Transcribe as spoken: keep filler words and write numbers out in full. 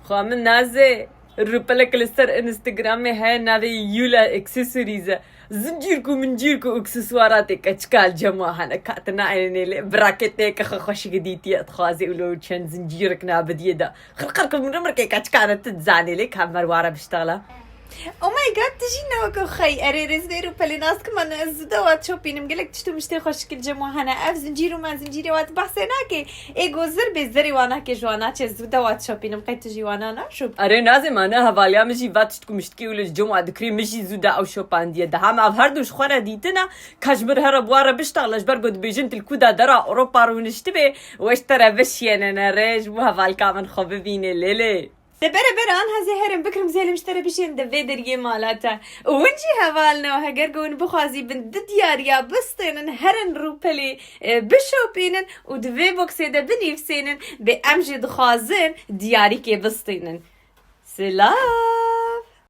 Xwe min Nazê, rûpelek li ser Instagramê heye, navê Yula Accessories e. Zincîrk û mincîrk û aksesuaratê keçika li cem wan hene, ka tu nayênê lê. Birakê te yeke xwe xweşik dîtiye, dixwazê û lo çend zincîrek nabidiyê de. Xirqirk û mirmirkê keçika ne tu dizanê lê, ka mer ware biştexla. Oh my god, tu jî ne weke xey. Erê rêzbêr û pelê nas kim, ez zû de wat şopînim. Gelek tişt û miştê xweşik li cem wan hene. Ev zincîr û me zincîrê wat behsê nake. Ê go zir bê, zirê wan nake, ji wan naçe, zû de wat şopînim. Qey tu jî wana na şop? Erê Nazê, ma ne hevaliya min jî va tişt ku miştkî û li cem wa dikirî, min jî zû de ew şopandiye. Daha me ev her du ji xwe re dîtine, ka ji mir here bi wa re biştexle, ji ber ku dibêjin tu li ku de dera Ewropa rûniştibê, we ji te re bişiyêne ne rê, ji bo hevalka min xwe bibînê lê lê. De bere bere an hezê herin bikirim zêlim ji te re bişên de vê deriyê mala te. Û win jî hevalne û heger ku win bixwazî bin di diyariya bistênin, herin rûpelê, e, bişopînin û di vê boksê de binivîsênin, bê em jî dixwazin diyarîkê bistînin. Silav.